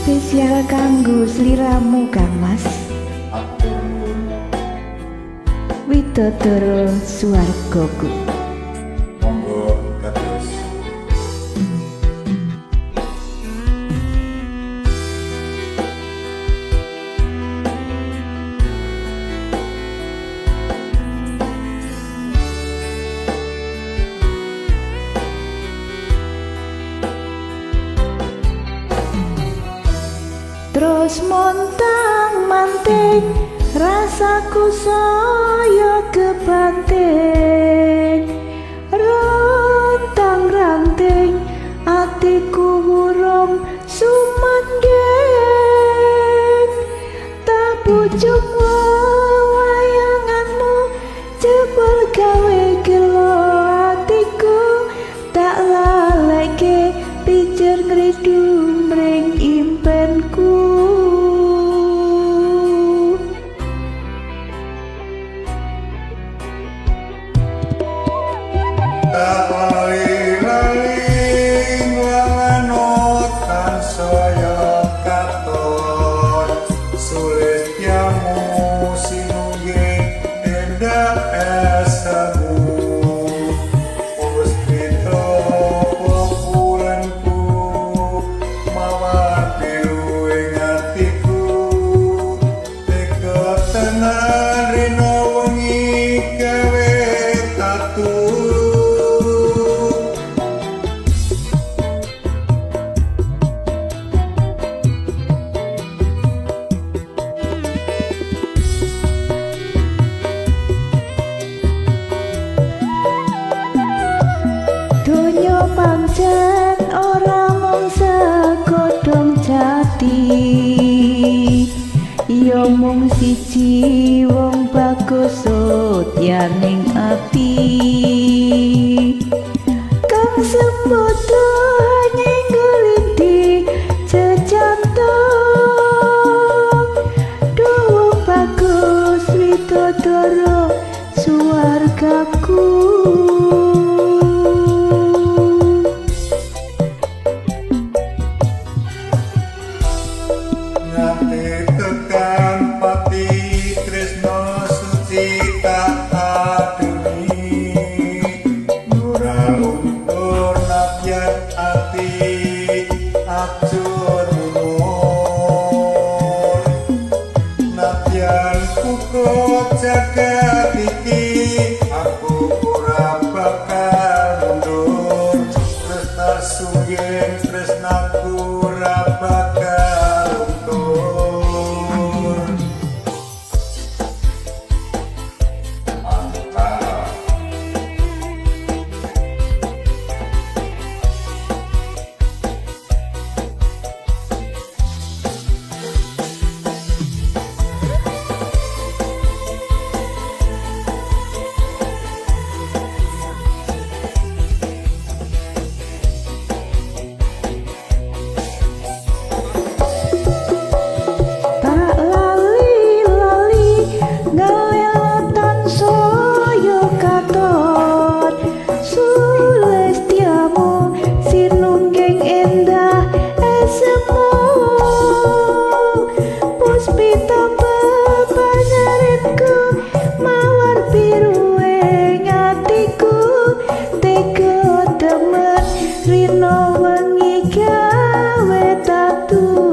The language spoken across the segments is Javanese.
Spesial kanggo sliramu Kang Mas. Widodara swargaku. Monggo kados. Terus montang manting rasaku saya kebanting, rontang ranting atiku wurung sumanding. Tak pucuk wayanganmu jebul gawe gelo atiku, tak laleke pijer ngridu mring impenku. Tak lali-lali nglangan tansaya katon, sulistyamu sinungging endah esemu. Puspita populenku mawar biru ing atiku, tega tenan rina wengi gawe tatu. Donya pancen ora mung segodhong jati, ya mung siji wong bagus setyaning ati. Kang sembodo nyenggelinti jejantung, duh bagus widodara swargaku. Nganti tekan pati tresno suci tak ademi, ora luntur nadyan ati ajur umur. Nadyan kuko jagat iki aku ora bakal mundur, tresna sungging tresnaku ora bakal. Tak lali-lali ngelelatan saya katon, sulistyamu sinungging endah esemu. Puspita pepanarinku mawar biru ing atiku, tega temen rina wengi gawe tatu.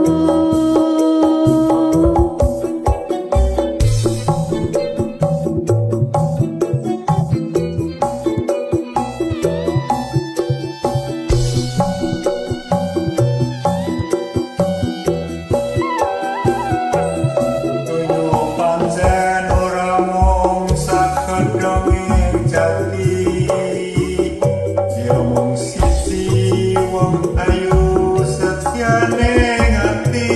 Donya pancen ora mung sakedhong ing jati, ya mung siji wong ayu setyane ati.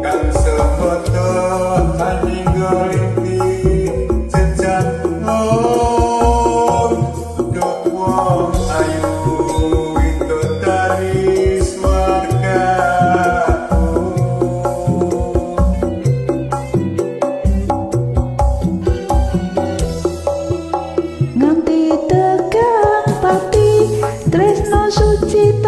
Kang sembodo aninggalinti jejantung, duh wong ayu widodari swargaku. Nganti tekan pati tresno suci.